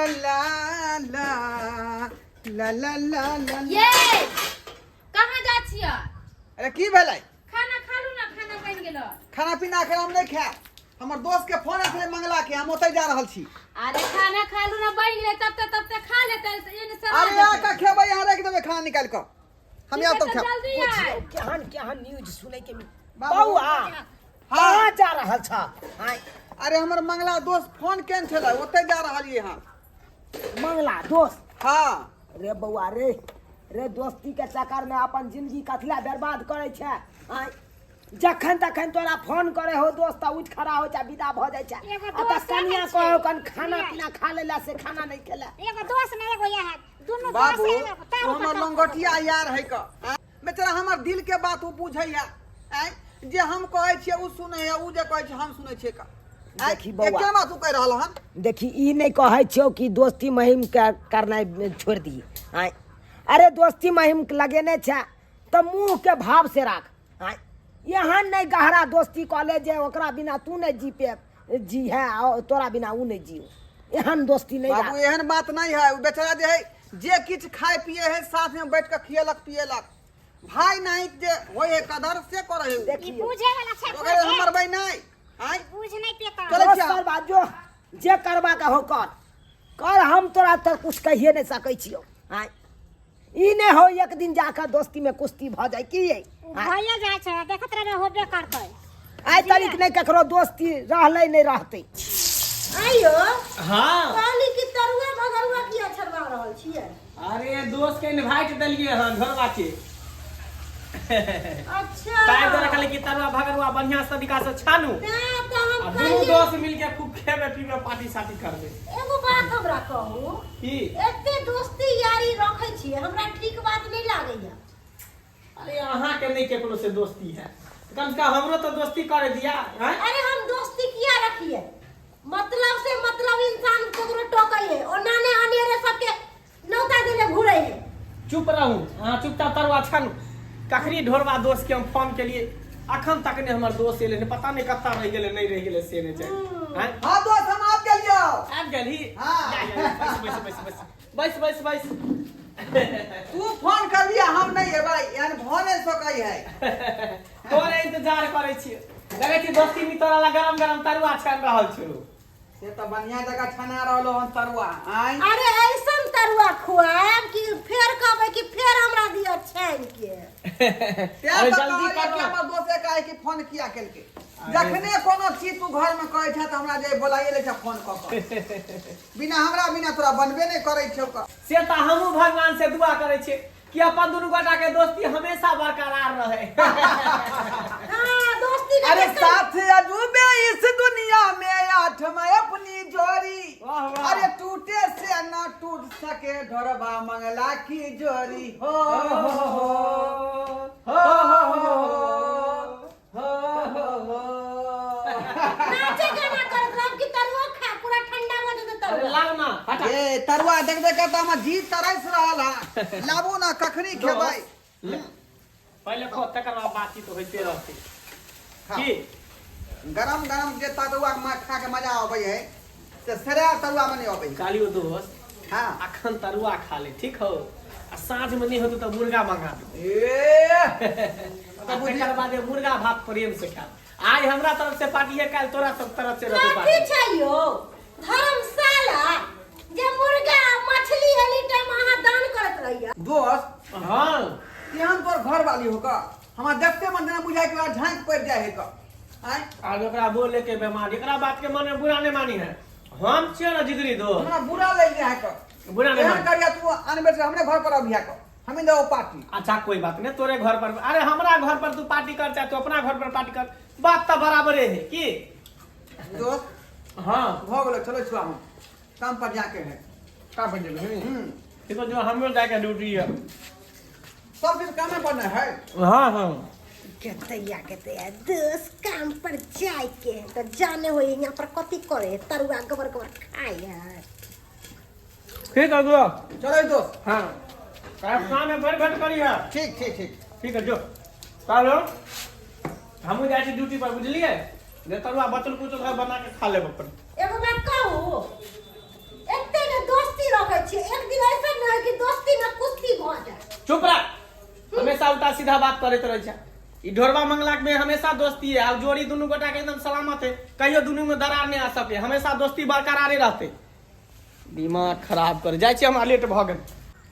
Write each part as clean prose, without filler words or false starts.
ला ला ला ला ला ला। ये कहाँ जा छियै? अरे की भेलै? खाना खा लू ना, खाना बनि गेल। खाना पीना एखन हम नहि खायब। हमर दोस्त के फोन आयल छलै मंगला के, हम ओतहि जा रहल छी। अरे खाना खा लू ना, बनि गेलै तब तक, तब तक खा लेतै एने सड़ा अरे जेतै। आके खेबै, यहाँ राखि देबै खाना निकालि कऽ, हम ठीक आयब है, तब तऽ खायब। जल्दी बुझियौ आइ। केहन केहन न्यूज सुनै के मिल। बाबू। बौआ। हाँ। कहाँ जा रहल छ? आँय? अरे हमर मंगला दोस्त फोन केने छलै, ओतहि जा रहलियै हँ। मंगला दोस्त? हाँ। रे बौआ रे, रे दोस्ती के चक्कर में अपन जिंदगी कथिला बर्बाद करे छै? आँय, जखन तखन तोरा फोन करे हो दोस्त तऽ उठि खड़ा हो जा, विदा भऽ जाइ छै। एगो आ तऽ दोस्त कनिया रहै छै। कहो कन खाना पीना खा लेला से खाना नहीं खेला। एगो दोस्त ने एगो यहाँ दुनू बाबू दोस्त एगो तारू ओ हमर पर लंगोटिया यार है क आँय? बेचारा हमर दिल के बात ओ बुझैया। आँय, जे हम कहै छियै ओ सुनै है, ओ जे कहै छै हम सुनै छियै क। आँय, देखी बौआ। एके बात ओ कहि रहल हन। देखी, ई नहि कहै छियौ कि दोस्ती महिम के करनाइ छोड़ि दी। आँय, अरे दोस्ती महिम लगेने छै तऽ मुँह के भाव से राख। आँय, एहन नहि गहरा दोस्ती कऽ ले जे ओकरा बिना तू नहि जी पे जी है आ तोरा बिना ओ नहि जियो, एहन दोस्ती नहि बाबू राख। एहन बात नहीं है। ओ बेचारा जे है जे किछु खाय पिए है साथ में बैठ के खियलक पियलक, भाई नहीं जे होय है कदर से करे है उ। ई देखियौ बुझे वाला छै। ओकरे हम मरबै नहीं। आँय, बुझ नहीं पेता। चलै दोस्त छियै। कर बात जो जे करबा के हो कर कर, हम तोरा तऽ कुछ कहिए नहि सकै छियौ। आँय, ई नहि हो एक दिन जाकर दोस्ती में कुश्ती भऽ जाय की ये? उ भइए जाइ छै, देखत रहबै होबे करतै। आइ तरीक नहि ककरो दोस्ती रहलै, नहि रहतै। आइयो। हाँ। कहली कि तरुआ भगरुआ किया छड़वा रहल छियै? अरे दोस्त के इनवाइट देलिए हन घरवा के। अच्छा। ताहि दुआरे कहलिए कि तरुआ भगरुआ बढ़िया से तरीका से छानू। तें तऽ हम आ दुनू कहलियै। दोस्त मिलके खूब खेबे पीबे, पार्टी सार्टी करबे। एगो बात हमरा कहू। की? एते दोस्ती यारी रखै छियै, हमरा ठीक बात नहि लागैया। अरे अहाँ के नहीं केकरो से दोस्ती है, कम से कम हमरो तो दोस्ती करे दिया हैं? अरे हम दोस्ती किया रखिए? मतलब से मतलब इंसान ककरो टोकै है, ओना ने अनेरे सबके नौता देले घुरै है। चुप रहू अहाँ, चुपचाप तरुआ छानू। कखनी ढोरबा दोस्त के हम फोन केलिए, अखन तक ने हमर दोस्त एलै ने, पता नहीं कत्ता रहि गेलै, नहीं रहि गेलै से नहीं जाने। हैं? हाँ दोस्त, हम आबि गेलियौ। आबि गेलही? हाँ। जा, जा, जा, बैस बैस बैस बैस बैस बैस। तू फोन करबिही हम नहीं एबै, एहन भऽ नहि सकै है। तोरे इंतजार करै छियै, लगै छै दोस्ती में तोरा ला गरम गरम तरुआ छानि रहल छौ। से तऽ बढ़िया जगह छना रहलो हन तरुआ। आँय, अरे ऐसन तरुआ खुआएब कि फेर कहबै कि फेर हमरा दिअ छानि के। तें अरे तऽ जल्दी कहलियै कि करो। हमर दोस्त एकाएक कि फोन किया केलकै। जखने कोनो चीज तू घर में कहै छह तऽ हमरा जे बोलाइए लै छह फोन कऽ कऽ, बिना हमरा बिना तोरा बनबे नहि करै छौ क। से तऽ हमहूँ भगवान से दुआ करै छियै कि अपन दुनू गोटा के दोस्ती हमेशा बरकरार रहे। हाँ, दोस्ती का अरे चक्कर- साथ अजूबे इस दुनिया में आठ में अपनी जोड़ी, वाह, वाह। अरे टूटे से ना टूट सके ढोरबा मंगला की जोड़ी। हो हो हो हो हो हो हो हो। नाचे गाना करत रहब कि तरुआ खा पूरा ठंडा भऽ जेतै अरे तरुआ। लाव ना, हटा। ए तरुआ देख देख के तऽ हमर जी तरस रहल है, लाबू ना, कखनी खेबै? ले, पहिले खो, तकर बाद बातचीत होइते रहतै। खा। की गरम गरम जे तरुआ के खा के मजा अबै है से सराय तरुआ में नहीं अबै है। कहलियो दोस्त। हाँ। अखन तरुआ खा ले, ठीक हो, आ साँझ में नहीं होतो तऽ मुर्गा मंगा दो। ए आ तकर बाद ये मुर्गा भात प्रेम से खायब। आइ हमरा तरफ से पार्टी है, काल्हि तोरा सब तरफ से रहतौ कथी पार्टी। छै यौ धर्मशाला जे मुर्गा आ मछली एनी टाइम अहाँ दान करत रहिए? दोस्त। हाँ। केहन तोर घर वाली हो का, हमरा देखते मन जेना बुझाय कि ओकरा झाँकि पड़ि जाय है का। आँय? आब एकरा बोले के बेमारी, एकरा बात के मन में बुरा नहीं मानी है, हम छियै ना जिगरी दोस्त। हमरा बुरा लग जाय है का। बुरा नहीं एहन मानी। करिया तू अनबे से हमरे घर पर अबिया का, हम दो पार्टी। अच्छा कोई बात नहीं, तोरे घर पर, अरे हमरा घर पर तू पार्टी कर चाहे तू अपना घर पर पार्टी कर, बात तो बराबरे है की। दोस्त। हाँ। भऽ गेलो, चलो छुआ, हम काम पर जाके है। काम पर जेबै? हम्म। देखो जो हमरो जाके ड्यूटी है। सब चीज कामे पर नहीं है। हाँ हाँ। केतैया केतैया दोस्त काम पर जाए के है तो जाने हो यहाँ पर कथी करे है, तरुआ गोबर गोबर खाए है। ठीक है दोस्त। चलो दोस्त। हाँ, काहे काम में भर भेंट करी है। ठीक ठीक ठीक। ठीक है जो चलो, हमहूँ जाइ छी ड्यूटी पर, बुझलिए, जे तरुआ बचल कुचल है बना के खा लेब अपन। एगो बात कहू, एते जे दोस्त चुप रह, हमेशा उल्टा सीधा बात करैत रहै छै। ई ढोरबा मंगला में हमेशा दोस्ती है, आब जोड़ी दुनू गोटा के एकदम सलामत है, कहियो दुनू में दरार नहीं आ सके, हमेशा दोस्ती बरकरारे रहते। दिमाग खराब कर जाइ छी, हमरा लेट भऽ गेल।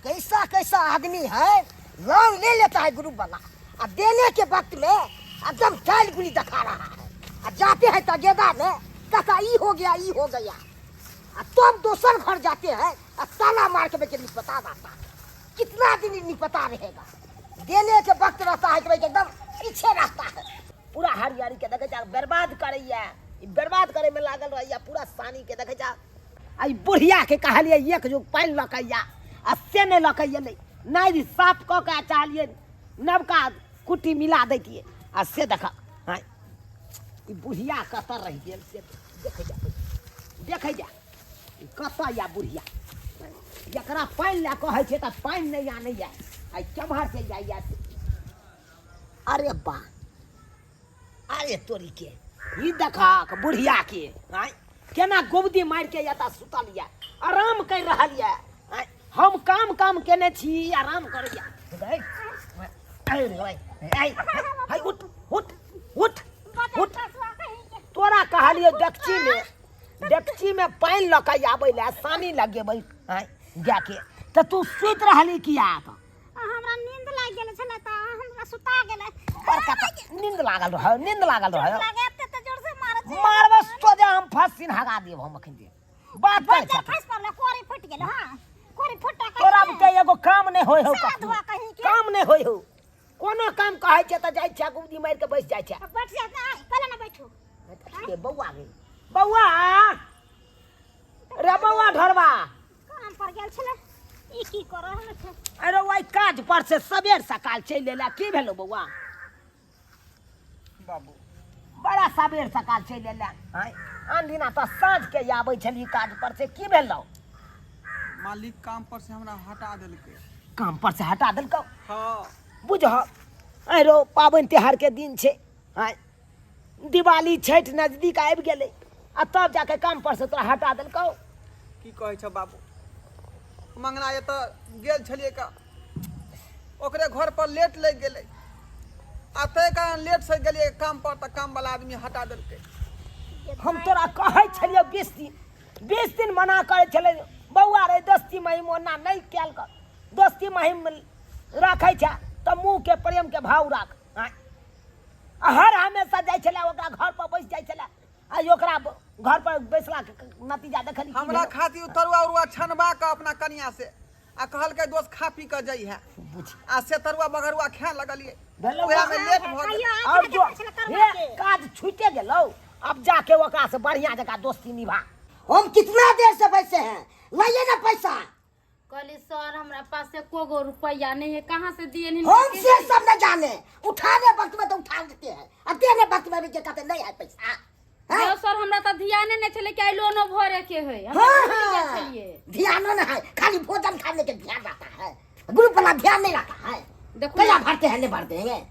कैसा कैसा आदमी है, लोन ले लेता है ग्रुप वाला और देने के वक्त में एकदम टाइल गुली दिखा रहा है, और जाते हैं तगेदा में कहता ई हो गया ई हो गया, और तब दोसर घर जाते हैं और ताला मार के बेचे निपटा जाता है। कितना दिन निपटा रहेगा? देने के वक्त रहता है कि भाई एकदम पीछे रहता है। पूरा हरियाली के देखे जा बर्बाद करैया, ई बर्बाद करे में लागल रहैया पूरा सानी के देखे जा। आ ई बुढ़िया के कहलिए एक जो पानि लऽ के आ, आ से नहि लऽ के एलै, नहि साफ कऽ के चाहलिए नवका कुट्टी मिला दैतियै, आ से देख हाँ ई बुढ़िया कतऽ रहि गेल से देखै जा, देखै जा ई कतऽ या बुढ़िया, जकरा पानि लए कहै छै तऽ पानि नहि आनैया, आ केम्हर से जाइया से। अरे बा, अरे तोरी के ई देखक बुढ़िया के आँय केना गोबदी मारि के एतऽ सुतल यऽ, आराम करि रहल यऽ। आँय हम काम काम केने छी, आराम करैया। उठ उठ उठ उठ, तोरा कहलियो डेकची में, डेकची में पानि लऽ के आबै लए, सानी लगेबै आँय गायके, तऽ तू सुति रहली किया? हमरा नींद लागि गेल छलै तऽ हमरा सुता गेलै। बड़का तऽ नींद लागल रहै, नींद लागल रहै। लागे एते तऽ जोर से मारै छै। मारबस तो जे हम फसिन हगा देब हम अखन जे बात करै बच्चा छथि। खसि पड़लै, कोरी फुटि गेल। हँ, कोरी फुटा तोरा बुते एगो काम नहि होइ हौ, साला कखनो। धुआ कहीं के। काम नहि होइ हौ, कोनो काम कहै छै तऽ जाइ छै गुदी मारि के बैस जाइ छै। बैठ जा ना, पहिले ना बैठू। ए बौआ गे, बौआ रे बौआ ढोरबा काम पर गेल छलै, ई की कर रहल छै? अरे ओहि काज पर से सबेर सकाल चलि एला, की भेलो बौआ? बाबू बड़ा सबेर सकाल चलि एला। आँय, आन दिना तऽ साँझ के आबै छली काज पर से, की भेलो? मालिक काम पर से हमरा हटा देलकै। काम पर से हटा देलकौ? हाँ। बुझह अरे पाबनि तिहार के दिन छै, आँय दिवाली छठि नजदीक आबि गेलै, आ तब जाके काम पर से तोरा हटा देलकौ? की कहै छ बाबू, मंगना एतऽ गेल छलियै का ओकरे घर पर लेट लागि गेलै, आ ताहि कारण लेट से गेलियै काम पर, तऽ काम वाला आदमी हटा देलकै। हम तोरा कहै छलियौ 20 दिन, 20 दिन मना करै छलै बौआ रे दोस्ती महिम ओना नहि कयल कर, दोस्ती महिम राखै छै तऽ मुँहके प्रेमके भाव राख। आँय, आ हर हमेशा जाइ छलै ओकरा घर पर बैस जाइ छलै, आ ओकरा घर पर बैसला के नतीजा देखली की हमरा भेलौ? खातिर उ तरुआ उरुआ छनबा कऽ अपना कनिया से, आ कहलकै दोस्त खा पी कऽ जइहे, बुझ आ से तरुआ बघरुआ खाए लगलियै, भेलौ उएह में लेट भऽ गेल। कहियो और आँखि जो देखै छलै हे तरुआ के। काज छूटे गेलौ, अब जाके ओकरा से बढ़िया जगह दोस्ती निभा। हम कितना देर से बैठे हैं, लाइए ना पैसा। कहली सर हमरा पास एको गो रुपया नहीं है, कहाँ से दिए नहीं? हम से सब न जाने, उठाने वक्त में तो उठा लेते हैं, अब देने वक्त में भी क्या कहते नहीं है पैसा। हैं? यौ सर हमरा तऽ ध्याने नहीं छलै कि आइ लोनो भरे के है, हमरा हाँ, भूलि गेल हाँ। छलियै। ध्यान न है, खाली भोजन खाने के ध्यान रहता है, ग्रुप वाला ध्यान नहीं रहता है। देखो कया भरते हैं नहीं भरते हैं।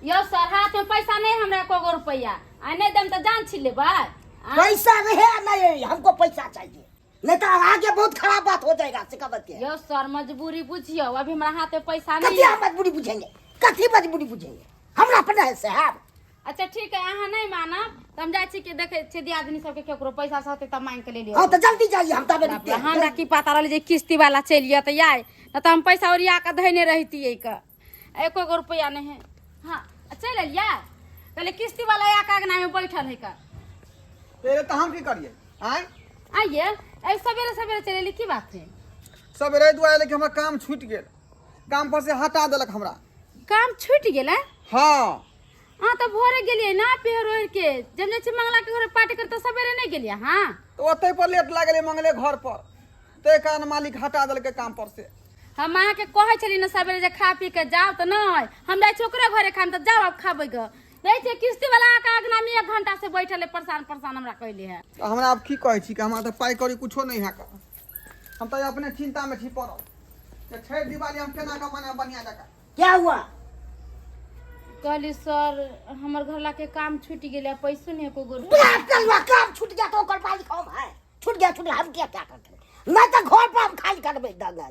यौ सर हाथ में पैसा नहीं हमरा एको गो रुपया, आ नहीं देम तऽ जान छी लेबै। आ? पैसा नहीं है, नहीं हमको पैसा चाहिए, नहीं तो आगे बहुत खराब बात हो जाएगा। शिकायत के यौ सर मजबूरी बुझियौ, अभी हमरा हाथ में पैसा नहीं कथी है। हम मजबूरी बुझेंगे, कथी मजबूरी बुझेंगे, हमरा अपना है साहब। अच्छा ठीक है, अहाँ नहीं मानब तऽ हम जाइ छी के देखै छियै दियादनी सबके केकरो पैसा सहतै तऽ मांगि के ले लियौ। हाँ तो जल्दी जाइए, हम तबे रुकते हैं। हमरा की पता रहलै जे किस्ती वाला चलि जेतै आइ, नहि तऽ हम पैसा ओरिया कऽ धयने रहितियै कऽ, एको गो रुपैआ नहि है। हाँ चलि एलियै, कहलियै किस्ती वाला आके अङ्गनामे बैठल है कऽ। पहिले तऽ हम की करियै? आँय आइए, एहि सवेरे सवेरे चलि एली, की बात है? सवेरे दुआरे लेकिन हमर काम छूटि गेल, काम पर से हटा देलक हमरा। काम छूटि गेलै? हाँ। अहाँ तऽ भोरे गेलियै ना पेहर ओढ़ि के, जब जाइ छी मंगला के घरे पार्टी कर तऽ सवेरे नहि गेलियै अहाँ? तऽ ओतै पर लेट लागलै मंगले घर पर, ताहि कारण मालिक हटा देलकै काम पर से। हम अहाँके कहै छलियै ने सवेरे जे खा पी के जाउ, तऽ नहि हम जाइ छी ओकरे घरे खाम, तऽ जाउ आब खाबै गऽ। रहै छै किस्ती वाला अहाँके अङ्गना में 1 घंटा से बैठल है, परेशान परेशान हमरा कहले है। तऽ हमरा आब की कहै छी कि हमरा तऽ पाइ कौड़ी कुछो नहि है कऽ, हम तऽ अपने चिंता में छी पड़ल जे छठि दिवाली हम केना कऽ मनायब बढ़िया जकाँ। क्या हुआ? कहली सर हमर घरला के काम छूटि गेलै, पैसो नहीं एको गो। पूरा कलवा काम छूट गया तो ओकर मालिक हम है, छूट गया छूट गया, हम क्या क्या करते? नहीं तो घर पर हम खाली करबे दंगा।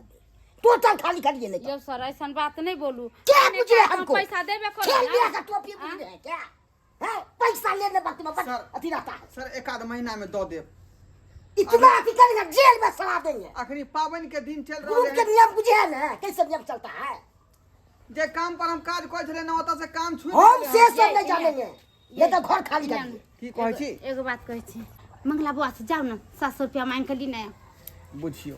टोटल खाली करिए नहीं तो। यौ सर ऐसन बात नहीं बोलू क्या अपने बुझे का हम हमको पैसा देबे करू खेल ना। बिया का टोपी बुझ रहे हैं क्या हैं? पैसा लेने वक्त में बस सर। अथी रहता है सर एक आध महीना में दऽ देब इतना अथी करेंगे जेल में सड़ा देंगे अखनी पाबनि के दिन चलि ग्रुप रहल के है नियम बुझे है ना कैसे नियम चलता है जे काम पर हम काज करै छलियै ना ओतऽ से काम छूटि हम गेलै से हन। सब नहीं जानेंगे ये तो घर खाली कर दिए की कहै छी एगो बात कहै छी मंगला बौआ से जाउ ने 700 रुपया मांगि के ली ने बुझियौ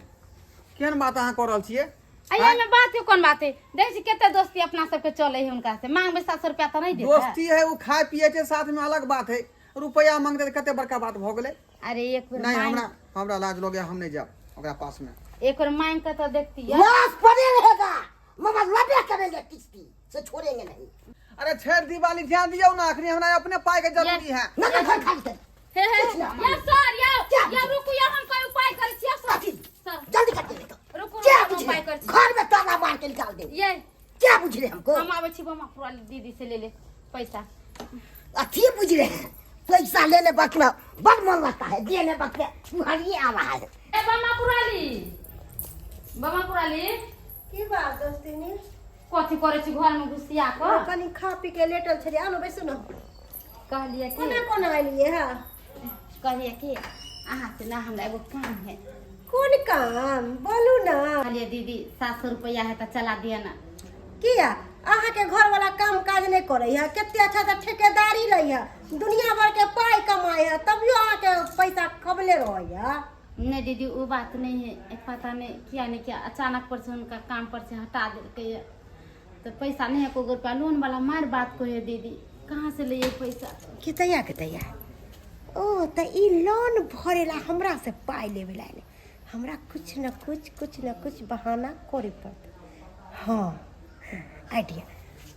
केहन बात अहाँ कऽ रहल छियै एहिमे बात है कोन बात है देखै छी कते दोस्ती अपना सबके चले है हुनका से मांगबै 700 रुपया तऽ नहि देतै दोस्ती है वो खाए पिए छै साथ में अलग बात है रुपया मांगते तऽ कते बड़का बात भऽ गेलै अरे एक बेर नहीं मांगि हमरा हमरा लाज लगैया हम नहीं जायब ओकरा पास में एक बेर मांगि के तऽ देखती लाश पड़े रहेगा मगर लबे करेंगे किस्ती से छोड़ेंगे नहीं अरे छेड़ दिवाली ध्यान दियौ ना अखनी हमरा अपने पाई के जरूरी है ना ना घर खाली कर हे हे कुछ ना। या सर या क्या? या रुकू या हम कोई उपाय करै छियै सर अथी सर जल्दी कर दे तो रुकू क्या हम बुझ उपाय रहे करै छी घर में ताला मार के निकाल देंगे ये क्या बुझ रहे हमको हम आबै छी बमा पूरा दीदी से ले ले पैसा अथी बुझ रहे हैं पैसा लेने वक्त में बड़ मन लगता है देने वक्त में फुहरिए आ रहा है ए बमा पुराली बमा पुराली की बात दोस्तिनी कथी करै छी घर में घुसिया कऽ कनी खा पी के लेटल छलियै आनो बैसू ने कहलियै कि कोना कोना एलियै हँ कहलियै कि अहाँ से ना हमरा एगो काम है कोन काम बोलू ने कहलियै दीदी 700 रुपया है तऽ चला दिअ ना किया अहाँके घरवाला काम काज नहि करै है कते अच्छा से ठेकेदारी लै है दुनिया भर के पाइ कमाइ है तभियो अहाँके पैसा खबले रहै है नहीं दीदी वो बात नहीं है एक पता नहीं किया नहीं किया अचानक पर से उनका काम पर से हटा देलकै है तो पैसा नहीं है को रुपया लोन वाला मार बात को है दीदी कहाँ से लिए पैसा केतैया केतैया ओ तऽ ई लोन भरेला हमरा से पाइ लेबे ला एलै हमरा कुछ न कुछ कुछ न कुछ बहाना करे पड़तै हाँ आइडिया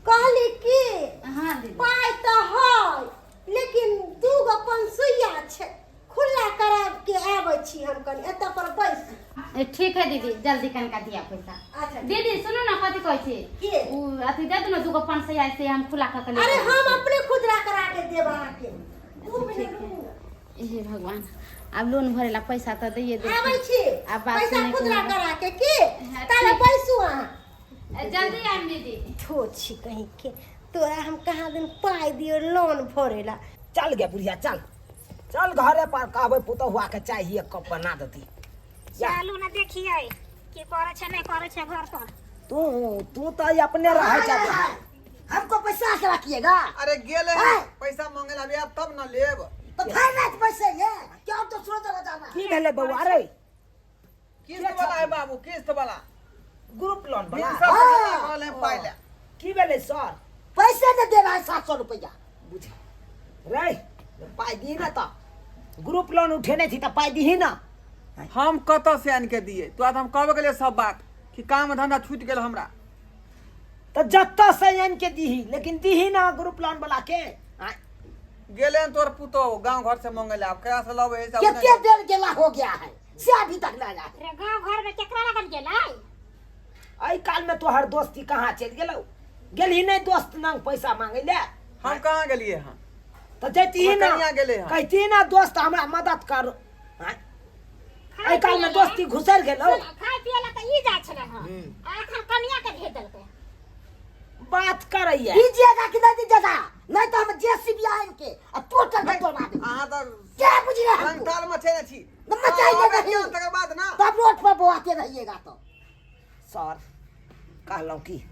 कहली कि हाँ दीदी पाइ तऽ है लेकिन दूगो पंसुइया छै खुला करा के आबै छी हम कनी एतऽ पर बैस ए, ठीक है दीदी जल्दी कनका दिया पैसा अच्छा दीदी सुनू ना कथी कहै छी की? उ अथी दे दू ना दूगो 500 से हम खुला कऽ के ले अरे लेबै। हम अपने खुदरा करा के देब अहाँके दू मिनट ठीक है। रुकू हे भगवान आब लोन भरे ला पैसा तऽ दैये दे आबै छी आब बात पैसा नहि खुदरा कहू। करा के की हाँ, ताले ठीक। बैसू अहाँ ए, जल्दी आयब दीदी थो छी कहीं के तोरा हम कहाँ दिन पाइ दियो लोन भरेला चल गे बुढ़िया चल चल घरे पर कहबै पुतहुआ के चाय एक कप बना देती जा चलू ने देखियै की करै छै नहि करै छै घर पर तू तू तऽ अपने रहै छ हमको पैसा के रखिएगा अरे गेले हैं? पैसा मांगे ला अभी तब न लेब तो फिर रात पैसे ये क्या तो दूसरो जगह जाना है की भेलै बौआ रे किस्त वाला है बाबू किस्त वाला ग्रुप लोन बिन वाला सब हाँ। रहल है पाइ ले की भेलै सर पैसे नहीं दे रहा है 700 रुपया बुझ रे पाइ दीही ने तऽ ग्रुप लोन उठेने छी तऽ पाइ दीही ने हम कतऽ से आनि के दिए तोरा तऽ हम कहबे केलियै सब बात कि काम धंधा छूटि गेल हमरा तऽ जतऽ से आनि के दीही लेकिन दीही ना ग्रुप लोन वाला के आँय, गेले हन तोर पुतोह गांव घर से मंगे ले आब केकरा से लबै है सब कितने देर गेला हो गया है से अभी तक ना आया है रे गाँव घर में केकरा लगन गेलै एहि काल में तोहर दोस्ती कहाँ चलि गेलौ गेलही नहि दोस्त नंग पैसा मांगे ले हम कहाँ गेलिए हन तऽ जैतही हमर ना कनिया गेलै हन। कहती ना दोस्त हमरा मदद कर आँय, एहि काल में दोस्ती घुसरि गेलौ खाय पिए ला तऽ ई जाइ छलै हँ आ एखन कनिया के भेज देलकै बात करैया दीजिएगा कि नहीं दीजिएगा नहीं तो हम जेसीबी आएंगे और टोटल में तोड़वा देंगे अहाँ तऽ क्या बुझ रहे हैं हमको? रंगताल मचेने छी न मचाइए अहाँ नहीं। तकर बाद ना तब रोड पर बोआते रहिएगा तो सर कहलहुँ कि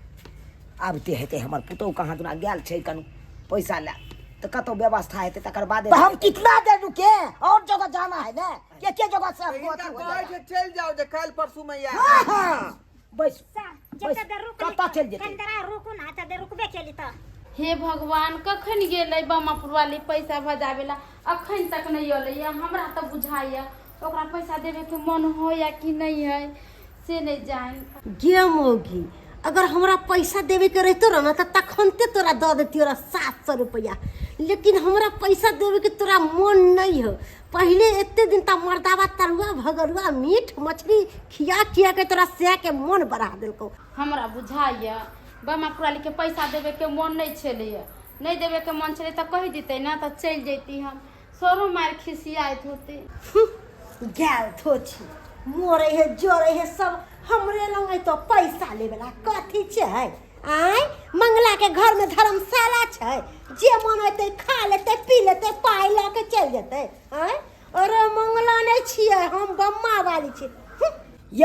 आबिते हेतै हमर पुतहु कहाँ दुना गेल छै कन पैसा लए तऽ कतहु व्यवस्था हेतै तकर बादे तो हम कितना देर रुके और जगह जाना है ना के के जगह से हमको हिनका अथी हो कहै जाएगा। छै चलि जाउ जे काल्हि परसू मे आयब हाँ हाँ बैस सर जते देर रुकली कतऽ चलि जेतै? कनि देर रुकू ना तऽ देर रुकबे केली तऽ हे भगवान कखन गेलै बामापुर वाली पैसा भजाबे ला अखन तक नहि अयलैया हमरा तऽ बुझाइया ओकरा पैसा देबे के मन होइया कि नहि है से नहि जानि गे मौगी अगर हमरा पैसा देवे के रहितो रह ना तऽ तखनते तोरा दऽ देतियो रह 700 रुपया लेकिन हमरा पैसा देवे के तोरा मन नहीं हो पहले एते दिन तक मर्दावा तरुआ भगरुआ मीट मछली खिया खिया के तोरा सह के मन बढ़ा देलको हमरा बुझाइया बामा पुरालीके पैसा देबेके मन नहि छलैया नहि देबेके मन छलै तऽ कहि दितै ने तऽ चलि जैती हम सरो मारि खिसियाइत होतै गेल थोछी मरे है जरे है सब हमरे लग अयतौ पैसा लेबेला कथी छै आँय मंगला के घर में धर्मशाला छै जे मन अयतै खा लेतै पी लेतै पाइ लऽ के चलि जेतै आँय अरे मंगला नहि छियै हम बम्मा वाली छियै हुँ।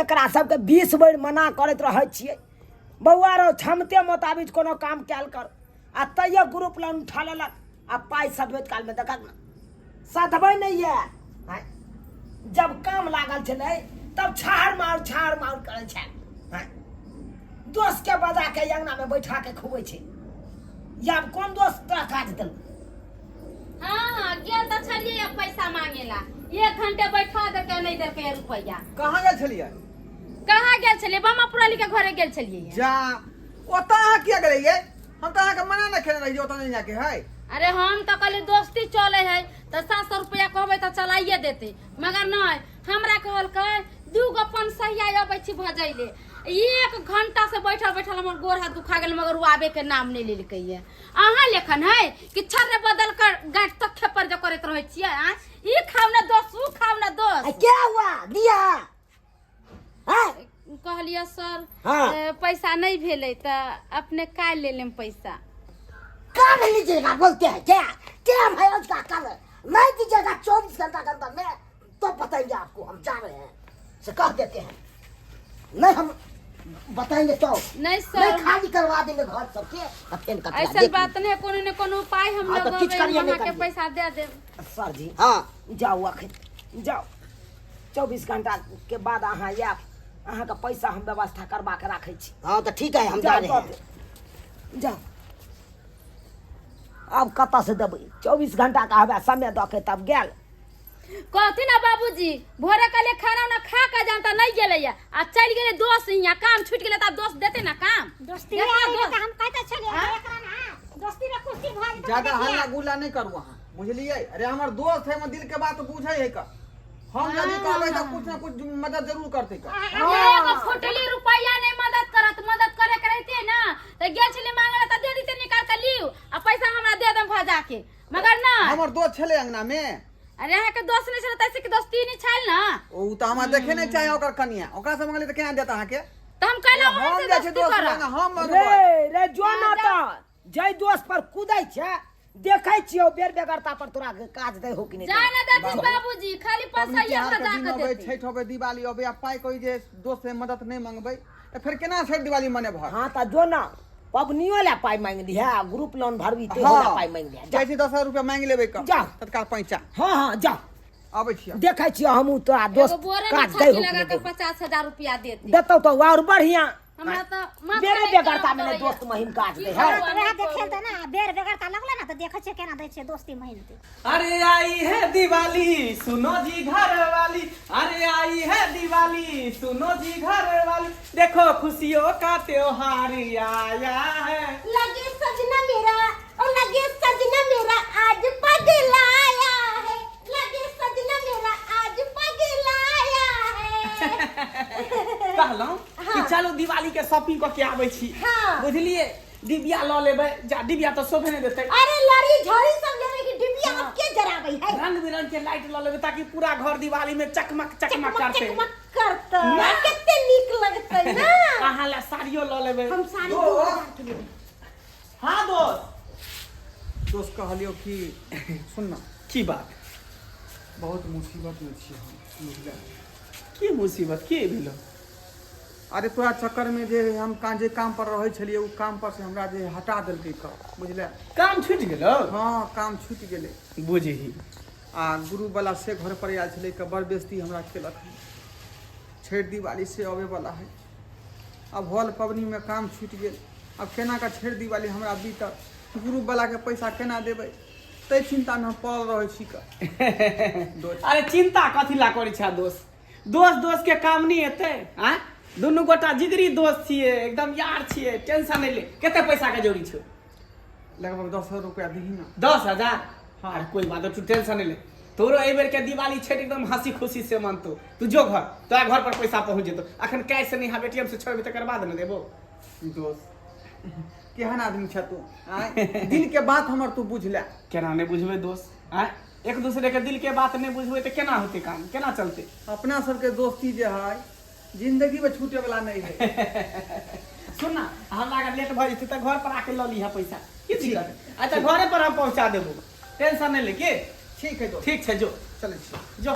एकरा सबके 20 बेर मना करैत रहै छियै बौआ रौ क्षमते मोताबिक कोनो काम कयल कर आ तैयो ग्रुप लोन उठा लेलक आ पाइ सधबैत कालमे देखक ने सधबै नहि यऽ आँय? जब काम लागल छलै तब छाहर मार छाहर मार करै छल आँय? दोस्तके बजा के अंगनामे बैठा के खुबै छै या आब कोन दोस्त तोरा काज देलक हाँ हाँ गेल तऽ छलियै पैसा मांगे ला एक घंटे बैठा देलकै नहि देलकै रुपैआ कहाँ गेल छलियै कहाँ गेल छलियै बामा पुराली के घरे गेल छलियै जा ओतऽ अहाँ किया गेलियै हम तऽ अहाँके मना नहि खेने रहियै ओतऽ नहि जाके है अरे हम तऽ कहलियै दोस्ती चले है तऽ 700 रुपया कहबै तऽ चलाइए देतै मगर नहि हमरा कहलकै दू गो पनसहिया अबै छी भजैले एक घंटा से बैठल बैठल हमर गोर हाथ दुखा गेल मगर ओ आबे के नाम नहि लेलकै ये अहाँ लेखन है कि छर्रे बदल कर गाँठ तक खेपर जो करैत रहै छियै आँय ई खाउ ना दोस्त ऊ खाउ ना आ दोस्त क्या हुआ दिया हैं कहलियै सर हाँ। पैसा नहि भेलै तऽ अपने काल्हि ले लेम पैसा कल लीजिएगा बोलते हैं क्या टाइम है उसका कल नहीं दीजिएगा 24 घंटा के अंदर में तो बताएंगे आपको हम जा रहे हैं से कह देते हैं नहीं हम बताएंगे तो नहीं नहीं सर खाली करवा देंगे घर सबके और फिर कचरा ऐसा देख बात नहीं है कोनो ने कोनो उपाय हम हाँ, तो किछु लगेबै करिए, हम नहि अहाँके करिए। पैसा दे देब सर जी हाँ जाउ अखन जाउ 24 घंटा के बाद अहाँ आयब अहाँके पैसा हम व्यवस्था करबा के राखै छी हाँ तो ठीक है हम जा जाउ रहे दऽ हैं देब। जाउ आब कतऽ से देबै 24 घंटा के हवे समय दऽ के तब गेल कहथिन ना बाबूजी भोरे कहलिए खाना उना खा के जान तऽ नहीं गेलै आ चलि गेलै दोस्त हियाँ काम छूटि गेलै तऽ आब दोस्त देते ना काम दोस्ती देखा आबि दोस्त। तऽ हम कहते छलियै एकरा ना दोस्ती में कुश्ती भऽ जेतै ज्यादा हल्ला गुल्ला नहीं करू अहाँ बुझलियै अरे हमर दोस्त है हमर दिल के बात बुझै है का हम यदि कहबै तऽ कुछ ना कुछ मदद जरूर करतै का एगो फुटली रुपैया नहीं मदद करत मदद करे के रहते ना तऽ गेल छली मांगे ला तऽ दे देते निकाल के लिउ आ पैसा हमरा they them भजा के मगर ना हमर दोस्त छलै अंगना में अरे अहाँ के दोस्त नहीं छलै तैसे के दोस्ती नहीं छल ना ओ तऽ हमरा देखे नहीं चाहे ओकर कनिया ओकरा से मंगली तऽ केना देत अहाँके तऽ हम कहलहुँ हम अहाँ से जाइ छी दोस्ती दोस्त करब लग हम मंगबै रे रे जो ना तऽ जै दोस्त पर कुदै छै देखै छियौ बेर बेगरता पर तोरा काज दै हो कि नहि जाय ना देथिन बाबूजी खाली पबनी पैसा तिहार के भजा दिन के अबै देथिन छठि अबै दिवाली अबै आ पाइ कोइ जे दोस्त से मदद नहि मंगबै तऽ फेर केना छठि दिवाली मनेबहक हाँ तऽ जो ना पबनियो ला पाइ मांगि लिहे आ ग्रुप लोन भरबी तेहो ला पाइ मांगि लिहे जा जाइ छी 10,000 रुपया मांगि लेबै कऽ जा। तत्काल पैंचा हाँ हाँ जा अबै छियै देखै छियै हमहूँ तोरा एगो दोस्त बोरे में काज दै छाती हो कि लगा नहि के दै हो। 50,000 रुपया देते देतौ तऽ और बढ़िया हमरा तऽ माथा बेरे नहि बेगरता काम में करैया। दोस्त महिम काज की दे है करू, वएह नहि देखेल करू। तऽ ना बेर बेगरता लगले ना तऽ देखै छियै केना दै छियै दोस्ती महीन के अरे आई है दिवाली सुनो जी घर वाली अरे आई है दिवाली सुनो जी घर वाली देखो खुशियों का त्योहार आया है लगे सजना मेरा ओ लगे सजना मेरा आज पगलाया है लगे सजना मेरा आज पगलाया है कहलहुँ कि चलू दिवाली के शॉपिंग कऽ के आबै छी हाँ। बुझलिए डिबिया लऽ लेबै जा डिबिया तऽ शोभे नहि देतै अरे लड़ी झड़ी सब लेवे की डिबिया अब के जराबै है रंग बिरंग के लाइट लऽ लेबै ताकि पूरा घर दिवाली में चकमक चकमक चकमक करतै चकमक करतै ना। कते नीक लगतै ना अहाँ ला साड़ियो लऽ लेबै हम साड़ी 2000 के लेबै हाँ दोस्त दोस्त कहलियौ कि सुन ना की बात बहुत मुसीबत में छी हम बुझले की मुसीबत की भेलो अरे तोरा चक्कर में जे हम का जे काम पर रहै छलियै ओ काम पर से हमरा जे हटा देलकै क बुझले काम छूटि गेलो हाँ काम छूटि गेलै बुझही आ गुरुवला से घर पर आयल छलै क बड़ बेजती हमरा केलक हन छठि दिवाली से अबै वाला है आब हॉल पबनीमे काम छूटि गेल आब केना कऽ छठि दिवाली हमरा बीतत ग्रुपवलाके पैसा केना देबै ताहि चिन्तामे हम पड़ल रहै छी कऽ दोस्त अरे चिंता कथी ला करै छै दोस्त दोस्त दोस्त के काम नहीं एतै आँय दुनू गोटा जिगरी दोस्त छियै एकदम यार छियै टेंशन नहि ले कते पैसा के जरूरी छौ लगभग 10,000 रुपया दही ना 10,000 हाँ अरे कोई बात नहीं, तू टेंशन नहीं ले तोरो एहि बेर के दिवाली छठि एकदम हंसी खुशी से मनतो तू जो घर तोरा घर पर पैसा पहुंच जेतो अखन कैश नहीं हब एटीएम से छोड़बे तकर बाद ने देबो दोस्त केहन आदमी छ तू आँय दिल के बात हमर तू बुझ ले केना नहीं बुझबे दोस्त आँय एक दूसरे के दिल के बात नहीं बुझबे तो केना होते काम केना चलते अपना सबके दोस्ती जे है जिंदगी में छूटे वाला नहीं है। सुन ना, हमरा अगर लेट भऽ जेतै तऽ घर पर आके लऽ लीहऽ पैसा, की दिक्कत है? अच्छा, घरे पर हम पहुंचा देबो, टेंशन नहीं ले के। ठीक है दोस्त। ठीक छै, जो। चलै छी। जो।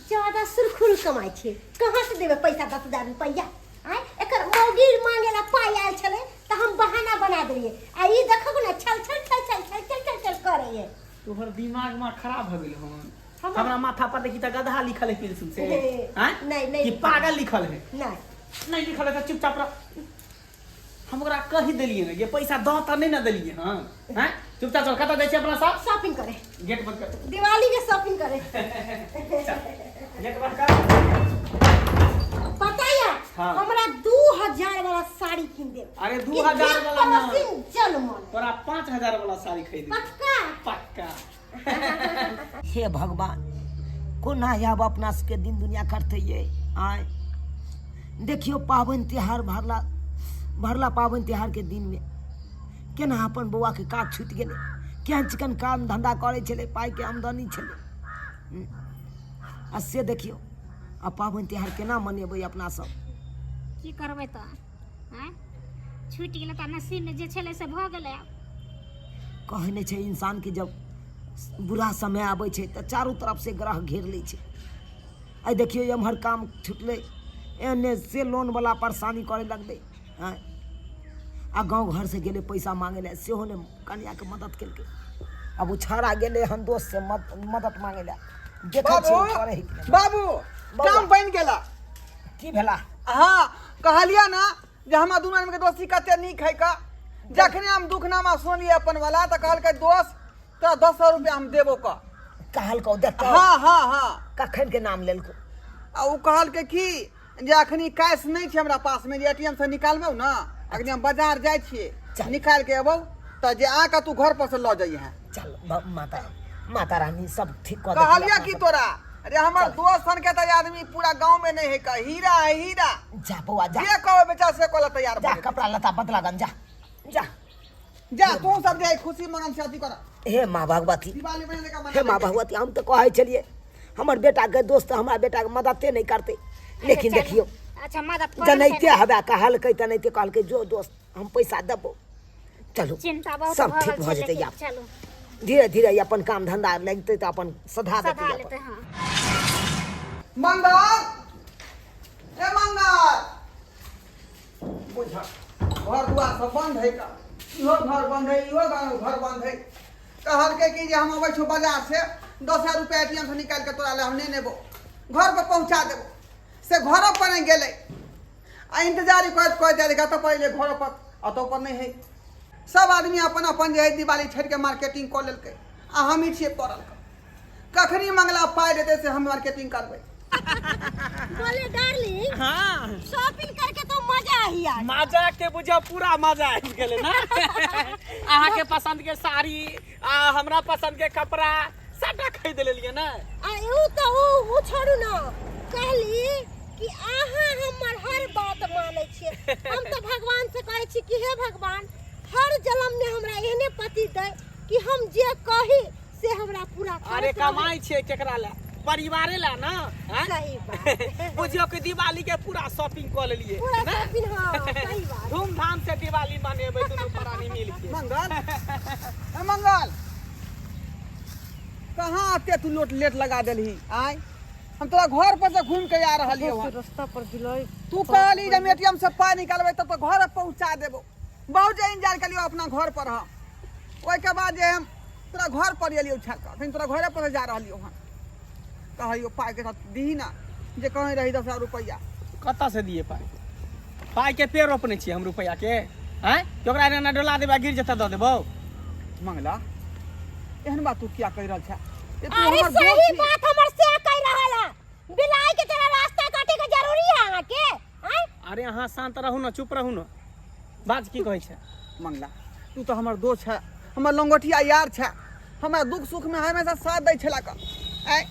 ज्यादा सुरखुर कमाइ छै, कहाँ से देबै पैसा 10,000 रुपैआ? आँय, एकर मौगी मांगे ला पाइ आयल छलै तऽ हम बहाना बना देलियै, आ ई देखब ने छल छल छल छल छल छल छल छल करैए। तोहर दिमाग में खराब हो गेल हन। हमरा माथा पर देखी तऽ गधा लिखल है पेंसिल से? हे, आँय? नहीं, नहीं। कि पागल लिखल है? नहि। नहीं लिखल है तऽ चुपचाप रह। हम ओकरा कहि देलियै ने जे पैसा दऽ तऽ नहि ने देलियै हन। आँय, चुपचाप चल। कतऽ जाइ छी अपना सब? शॉपिंग करे। गेट बंद कर। दिवाली के शॉपिंग करे। गेट बंद कर। पता या? हाँ। हमरा 2000 वाला साड़ी कीन देब। अरे, कि 2000 देख वाला ना। पड़ोसिन जल मन। तोरा 5000 वाला साड़ी खरीद देब। पक्का? पक्का। हे भगवान, कोना आब अपना सबके दिन दुनिया करते ये? आय देखियो, पाबनि तिहार भरला भरला पाबनि तिहारके दिनमे केना अपन बौआके काज छुटि गेलै। केहन चिकन काम धन्धा करै छलै, पाइके आमदनी छलै। आ से देखियौ, आ पाबनि तिहार केना मनेबै अपना सब? की करबै तऽ, आँय, छुटि गेलै तऽ नसीबमे जे छलै से भऽ गेलै आब। कहै नहि छै, इंसानके जब बुरा समय आबै छै तऽ चारू तरफसँ ग्रह घेर लै छै। आइ देखियौ, एम्हर काम छुटलै, एन्ने से लोनवला परेशानी करय लगलै। आँय, आ गाँव घरसँ गेलै पैसा मांगै लए, सेहो नहि कनियाके मदद केलकै। आब ओ छौड़ा गेलै हन दोस्तसँ मदद मांगै लए। देखै बाबू छियै करै है कि नहि। बाबू। बौआ। काम बनि गेला। की भेला? हाँ, कहलियै ना जे हमरा दुनू आदमीके दोस्ती कते नीक है का। जखने हम दुखनामा सुनलियै अपन वाला, तऽ कहलकै दोस्त तोरा 10 सए रुपया हम देबो का। कहलकौ देखौ? हाँ हाँ हाँ। कखन के नाम लेलकौ? आ ओ कहलकै कि जे अखनी कैश नहि छै हमरा पासमे, जे एटीएम से निकालबौ ने, अखनी हम बाजार जाइ छियै। चल। निकालि के अबौ तऽ जे आके तू घर पर से लऽ जइहे। चल, माता माता रानी सब ठीक कऽ देतै। कहलियै अपना कि सब। तोरा अरे हमर चल। दोस्त सन के तऽ आदमी पूरा गांव में नहीं है का, हीरा है हीरा। जा बौआ, जा। जे कहबै बेचा से कहला तैयार जा। भऽ जेतै। कपड़ा लत्ता बदला गन, जा जा। जा, तू सब जे खुशी मगन से अथी कर। हे माँ भगवती। दिवाली बने का। हे माँ भगवती, हम तऽ कहै छलियै हमर बेटाके दोस्त हमरा बेटाके मददे नहि करतै, लेकिन चलू। देखियौ। अच्छा, मदद करै छै जनैते ने। हवे कहलकै, तनैते कहलकै जो दोस्त, हम पैसा देबो। चलू। चिंता बहुत सब भऽ ठीक गेल भऽ छै, जेतै। लेकिन आब चलू। धीरे धीरे अपन काम धंधा लगतै तऽ अपन सधा देतै। सधा अपन लेतै, हाँ। मंगल, ए मंगल, बुझ घर दुआर सब बंद है का? इहो घर बंद है, इहो घर बंद है। कहलकै कि जे हम अबै छौ बाजार से, 10,000 रुपया एटीएम से निकालि के तोरा ले हम नेने एबो, घर पर पहुंचा देबो। से घरो पर नहि गेलै आ इंतजार करैत करैत जाइ कतऽ पर एलै घरो पर, अतौ पर नहि है। सब आदमी अपन अपन जे है दिवाली छठि के मार्केटिंग कऽ लेलकै आ हमही छियै पड़ल। कखनी मंगला पाइ देतै से हम मार्केटिंग करबै। बोले डार्लिंग। हाँ। शॉपिंग करके तो मजा आई यार। मजा के बुझो पूरा मजा आबि गेलै ने। अहाँके पसंद के साड़ी आ हमरा पसंद के कपड़ा सबटा खरीद लेलियै ने। आ ऊ तो ऊ छोड़ू ना, कहली कि अहाँ हमर हर बात मानै छियै। हम तो भगवान से कहै छी कि हे भगवान, हर जन्म में हमरा एहने पति दे कि हम जे कही से हमरा पूरा करैत अरे रहै। कमाइ छियै केकरा लए? परिवारे लए ने, आँय? सही बात। बुझियौ कि दिवाली के पूरा शॉपिंग कऽ लेलियै। पूरा ने? शॉपिंग, हाँ, सही बात। धूमधाम से दिवाली मनेबै दुनू प्राणी मिल के। मंगल, ए मंगल, कहाँ आते तू लोट लेट लगा देलही? आय, हम तोरा घर पर से घूम के आ रहलियौ हन। रास्ता पर गिलाई। तू कहली जे एटीएम से पाइ निकालबै तब तऽ घर पहुंचा देबो। बहुत जे इंतजार कलियो अपना घर पर हम, ओहिके बाद जे हम तोरा घर पर एलियौ छाल कऽ, अखन तोरा घरे पर से जा रहलियौ हन। कहलियौ पाइ के साथ दीही ना, जे कहीं रही 10,000 रुपैआ। कतऽ से दिए पाइ? पाइ के पेड़ रोपने छियै हम रुपैआ के? आँय, कि ओकरा एना एना डोला देबै आ गिर जेतै दऽ देबौ? मंगला, एहन बात तू किया कहि रहल छे? ये तू अरे हमर दोस्त सही छी। बात हमर से कह रहल है। बिलाई के तरह रास्ता काटे के जरूरी है अहाँ के? आँय? अरे अहाँ शांत रहू ने, चुप रहू ने। बाज, की कहै छै? मंगला, तू तऽ हमर दोस्त है, हमर लंगोटिया यार छै, हमरा दुख सुखमे हमेशा साथ दै छला का। आँय,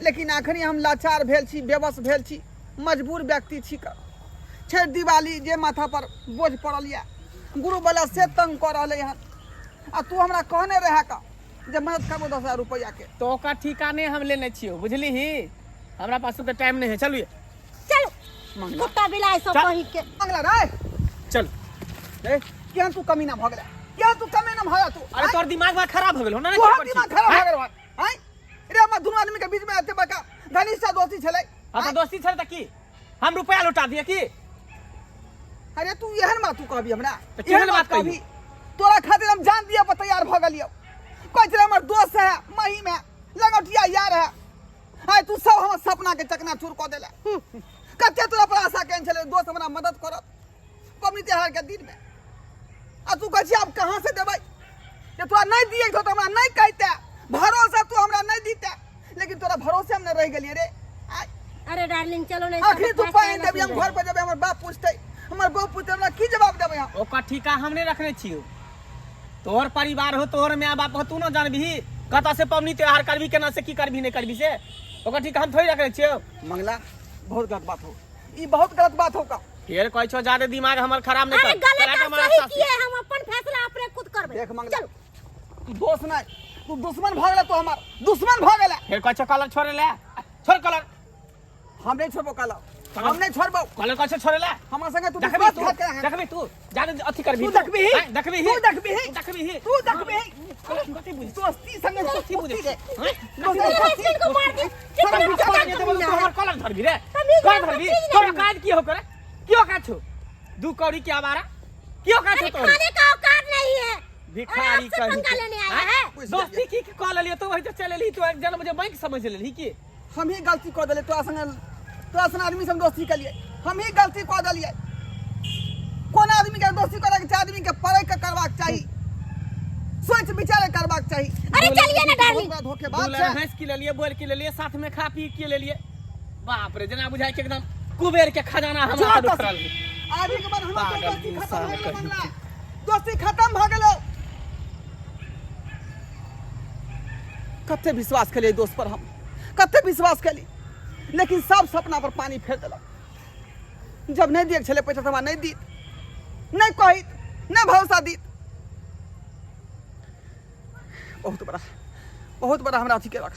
लेकिन अखनी हम लाचार भेल छी, बेबस भेल छी, मजबूर व्यक्ति छी का। छठि दिवाली जे माथा पर बोझ पड़ल यऽ, गुरुवला से तंग कऽ रहलै हन। आ तू हमरा कहने रहे का जे मदद करबो 10,000 रुपैआ के। तो ओकर ठीका नहि हम लेने छियौ, बुझलिही? हमरा पास तऽ टाइम नहि है। चलू। कुत्ता बिलाइ सब चल। कहीं के मंगला रे चल ए केहन तू कमीना भऽ गेला केहन तू कमीना भऽ गेला तू अरे तोर दिमाग में खराब हो गेल हो ना तोहर दिमाग खराब भऽ गेल आँय रे हमर दुनू आदमी के बीच में एते बड़का घनिष्ठ दोस्ती छलै हां तो दोस्ती छल त की हम रुपया लौटा दिए की अरे तू एहन बात तू कहबी हमरा तऽ केहन बात कहियौ? तोरा खातिर हम जान दिया पर तैयार भऽ गेलियौ कहै छलै हमर दोस्त है महिम है लगौटिया यार है आइ तू सब हमर सपना के चकनाचूर कऽ देले कते तोरा पर आशा केने छलै दोस्त हमरा मदद करत पबनी त्योहार के दिन में आ तू कहै छी आब कहाँ से देबै जे तोरा नहीं दिए तो हमरा नहीं कहते भरोसा तू हमरा नहीं दीते लेकिन तोरा भरोसे हम नहीं रह गेलिए रे आइ अरे डार्लिंग चलो नहीं आखिर तू पानी देबी हम घर पर जेबै हमर बाप पूछतै हमर बहू पूछतै हमरा की जवाब देबै हम ओकर ठीका हम नहीं रखने छियो तोहर परिवार हो तोहर माय बाप हो तू न जानबही कतऽ से पबनी त्योहार करबी केना से की करबी नहीं करबी से ओकर ठीका हम थोड़ी रखने छियो मंगला बहुत गलत बात हो ई बहुत गलत बात हो का फेर कहै छो ज्यादा दिमाग हमर खराब नहीं अरे कर गलत तोरा के और हमरा सही सास- किए हम अपन फैसला अपने खुद करबे देख मंगला चलो तू दोस्त नहीं तू दुश्मन भऽ गेला तू हमर दुश्मन भऽ गेला फेर कहै छो कलर छोड़े ले छोड़ कलर हम नहीं छोड़बो काला हम नहीं छोड़बो कलर कहै छो छोड़े ले हमर संगे तू देखबी तू विश्वासघात करे देखबी तू ज्यादा अथी करबी तू देखबी हैं? देखबी तू देखबी देखबी तू देखबी कथी बुझ दोस्ती संगे कथी बुझे दोस्ती रे हैं? दोस्ती इनको मार दी तोरा विचार नहीं देबो तू हमर कलर धरबी रे तमीज कलर नाम धरबी का चीज तोरा नहीं। काज की हो करे क्यों काज छो दू कौड़ी के आवारा क्यों काज छो अरे तोर खाने का औकात नहीं है भिखारी और आपसे कहीं पंगा के। लेने आया हैं? है दोस्ती की कॉल लेलियो तो वही तो चल एली तू एक जन मुझे बैंक समझ लेली की हम ही गलती कऽ देलियै तोरा संगे तोरा सन आदमी से हम दोस्ती केलियै हम ही गलती कऽ देलियै कोन आदमी के दोस्ती करैके चाही आदमी के पढ़ै के करबाक चाही सोच विचार के करबाक चाही अरे चलिए ना डार्लिंग बहुत बड़ा धोखेबाज दूल्हा छै भैंस की लेलिए बोल की लेलिए साथ में खा पी के लेलिए बाप रे जना बुझाय के एकदम कुबेर के खजाना हमरा जा से तऽ उखड़ल आदमी के बाद हमर पागल दोस्ती खत्म इंसान भऽ गेलै कहीं मंगला दोस्ती खत्म भऽ गेलै कते विश्वास केलियै दोस्त पर हम कते विश्वास केली लेकिन सब सपना पर पानी फेर देलक जब नहीं दिए छलै पैसा तऽ हमरा नहीं दीत नहीं कहित नहीं भरोसा दीत बहुत बड़ा हमरा अथी केलक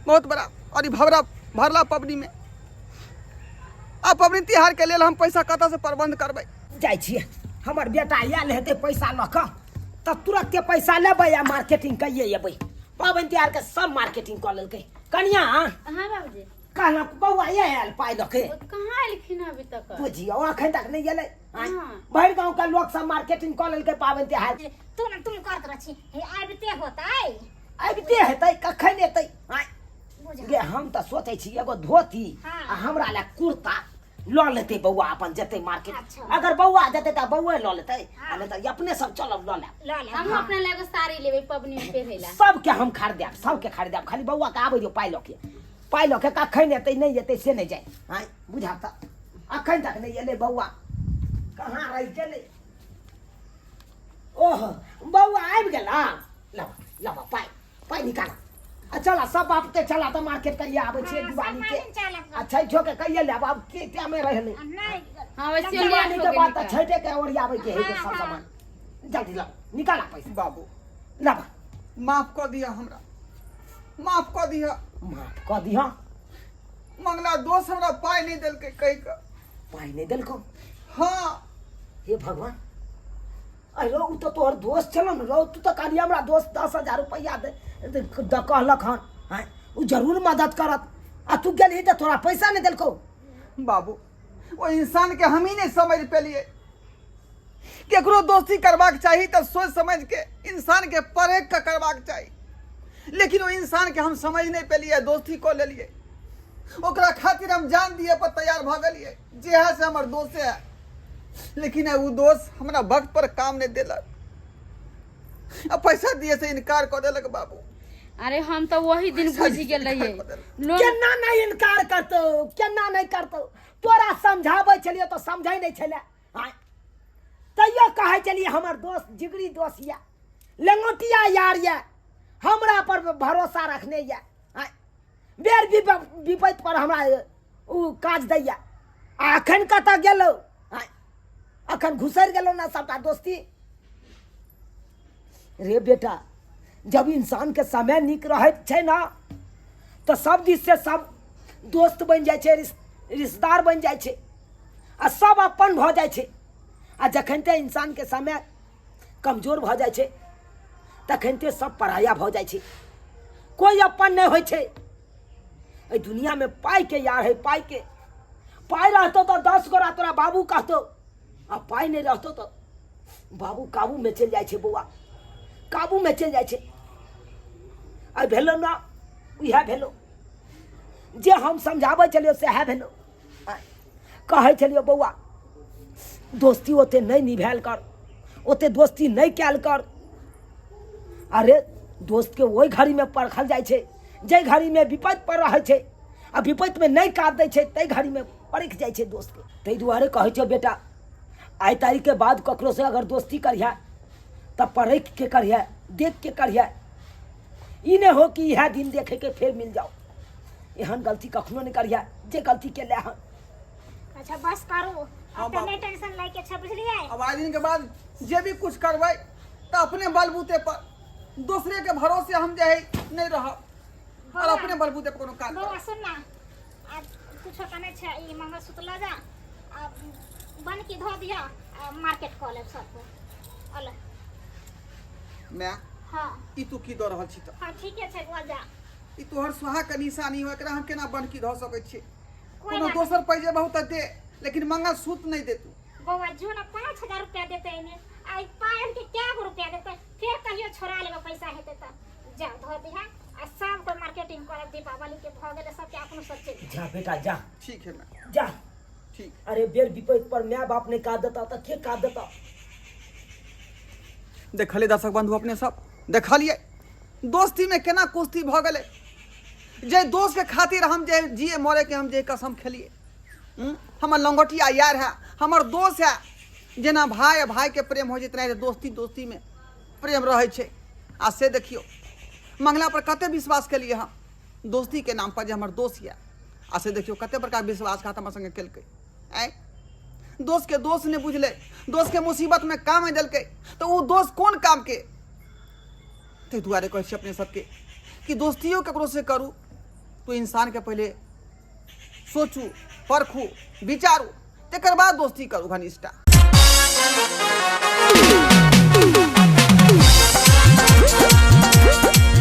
बहुत बड़ा और ई भवरा भरला पबनी में आ पबनी तिहार के लेल हम पैसा कतऽ से प्रबंध करबै जाइ छियै हमर बेटा आयल हेतै पैसा लऽ कऽ तऽ तुरन्ते पैसा लेबै आ मार्केटिंग कहिए अयबै पाबनि तिहारके सब मार्केटिंग कऽ लेलकै कनिया हाँ बाबूजी कहलक बौआ ये आयल पाइ लऽ के ओ तऽ कहाँ एलखिन अभी तक बुझियौ अखन तक नहि एलै आँय, हाँ। भरि गाँवके लोक सब मार्केटिंग कऽ लेलकै पाबनि तिहार तू ना तुम करत रही हे आबिते होतै अबिते हेतै कखन एतै आँय बुझ गे हम तऽ सोचै छी एगो धोती हाँ। आ हमरा लए कुर्ता लऽ लेतै बौआ अपन जेतै मार्केट अच्छा। अगर बौआ जेतै तऽ बौए लऽ लेतै हाँ। आ नहि तऽ अपने सब चलब लऽ लेब लऽ ले हम अपना लए एगो साड़ी लेबै पबनी में पहिरै ला सबके हम खरीदायब सबके खरीदायब खाली बौआ के आबै दियौ पाइ लऽ के पाइ लऽ के कखन एतै नहि एतै से नहि जाय आँय बुझा तऽ अखन तक नहि एलै बौआ कहाँ रहि गेलै ओह बौआ आबि गेला लबा लबा पाइ पाइ निकाल आ चला सब बाप के चला तऽ मार्केट करिए आबै छियै हाँ, दिवाली सब के मालिन चलब। आ छठियो के कहिए लेब आब के टाइमे रहलै नहीं हाँ वैसे दिवाली लेट हो के गेल बाद तऽ निकाल। छठे के ओरियाबै के है हाँ, सब हाँ। सामान जल्दी लाओ निकाला पैसा बाबू लाबा माफ कऽ दिअ हमरा माफ कऽ दिअ माफ कऽ दिहऽ मंगला दोस्त हमरा पाइ नहि देलकै कहि कऽ पाइ नहि देलकौ हाँ हे भगवान अरे रौ उ तऽ तोहर दोस्त छलौ ने रौ तू तऽ कहलियै हमरा दोस्त 10,000 रुपैआ दे दऽ कहलक हन आँय ओ जरूर मदद करत आ तू गेलही तऽ तोरा पैसा नहि देलकौ बाबू ओ इंसान के हम ही नहीं समझ पेलिए केकरो दोस्ती करबाक चाही तऽ सोच समझ के इंसान के परख के करबाक चाही लेकिन ओ इंसान के हम समझ नहीं पेलिए दोस्ती कऽ लेलिए ओकरा खातिर हम जान दिए पर तैयार भऽ गेलिए जे है से हमर दोस्ते है लेकिन उ दोस्त हमरा वक्त पर काम नहीं देलक आ पैसा दिए से इनकार कऽ देलक बाबू अरे हम तो वही दिन पैसा बुझ दिए से गेल इनकार रहियै कऽ देलक। लोन केना नहि इनकार करतौ केना नहि करतौ तोरा समझाबै छलियै तऽ समझै नहि छलै आँय तैयो कहै छलियै हमर दोस्त जिगरी दोस्त यऽ लंगोटिया यार यऽ हमरा पर भरोसा रखने यऽ आँय बेर विपैत पर हमरा ओ काज दैया आ अखन कतऽ गेलौ आँय अखन घुसरि गेलौ ने सबटा दोस्ती रे बेटा जब इंसानके समय नीक रहैत छै ने तऽ सब दिससँ सब दोस्त बनि जाइ छै रिश्तेदार बनि जाइ छै आ सब अपन भऽ जाइ छै। आ जखन ते इंसानके समय कमजोर भऽ जाइ छै तखन ते सब पराया भऽ जाइ छै, कोइ अपन नहि होइ छै एहि दुनियामे। पाइके यार है, पाइके। पाइ रहतौ तऽ 10 गोरा तोरा बाबू कहतौ, आ पाइ नहि रहतौ तऽ बाबू काबूमे चलि जाइ छै। बौआ, काबूमे चलि जाइ छै। आइ भेलो ने, इएह भेलो जे हम समझाबै छलियौ, सएह भेलो। कहै छलियौ बौआ, दोस्ती ओते नहि निभायल कर, ओते दोस्ती नहि कयल कर। अरे, दोस्तके ओहि घड़ीमे परखल जाइ छै जाहि घड़ीमे विपत्ति पर रहै छै, आ विपत्तिमे नहि काज दै छै ताहि घड़ीमे परखि जाइ छै दोस्तके। ताहि दुआरे कहै छियौ बेटा, आइ तारीखके बाद ककरोसँ अगर दोस्ती करिहे तऽ परखि के करिहे, देख के करिहे। ई नहि हो कि इएह दिन देखेके फेर मिल जाओ। एहन गलती कखनो नहि करिहे जे गलती केले हन। अच्छा, बस करू। हाँ, अब तऽ बाप। नहि टेंशन लै के छै, बुझलियै? अब आइ दिन के बाद जे भी कुछ करबै तऽ अपने बलबूते पर, दोसरे के भरोसे हम जे है नहि रहब और अपने बलबूते पर कोनो काज बौआ करब। सुन ना, आ कुछो कने छै, ई मंगलसूत्र लऽ जा आ बनकी धो दिह आ मार्केट कऽ लेब सबको अल। माय। हाँ। ई तू की दऽ रहल छी तऽ? हाँ, ठीके छै बौआ, जा। ई तोहर सुहा के निशानी हो, एकरा हम केना बनकी धऽ सकै छियै? कोइ कोनो बात। दोसर पैसे बहुत दे, लेकिन मंगलसूत्र नहि दे तू। बौआ, जो ना, 5000 रुपया देते एने आ ई पायल के क्या गो रुपया देते, फिर कहियो छोड़ा लेबे, पैसा हेतै तऽ। जा, धो दिहा आ शाम को मार्केटिंग करब। दीपावली के भऽ गेलै, सबके अपनो सब चलि। जा बेटा, जा। ठीक है माय। जा। ठीक। अरे, बेर विपैत पर माय बाप नहि काज देता तऽ के काज देता? देखलियै दर्शक बंधु, अपने सब देखलियै दोस्तीमे केना कुश्ती भऽ गेलै। जे दोस्तके खातिर हम जे जिए मरे के हम जे कसम खेलियै, हमर लंगोटिया यार है, हमर दोस्त है, जेना भाय आ भायके प्रेम होइ छै तेनाहिते दोस्ती दोस्तीमे प्रेम रहै छै। आ से देखियौ, मंगला पर कते विश्वास केलियै हम दोस्तीके नाम पर जे हमर दोस्त यऽ, आ से देखियौ कते बड़का विश्वासघात हमर संगे केलकै। आँय, दोस्तके दोस्त नहि बुझलै, दोस्तके मुसीबतमे काम नहि देलकै, तऽ ओ दोस्त कोन कामके? ताहि दुआरे कहै छी अपने सबके कि दोस्तियो ककरोसँ करू तो इंसानके पहिले सोचू, परखू, विचारू, तकर बाद दोस्ती करू घनिष्ठा।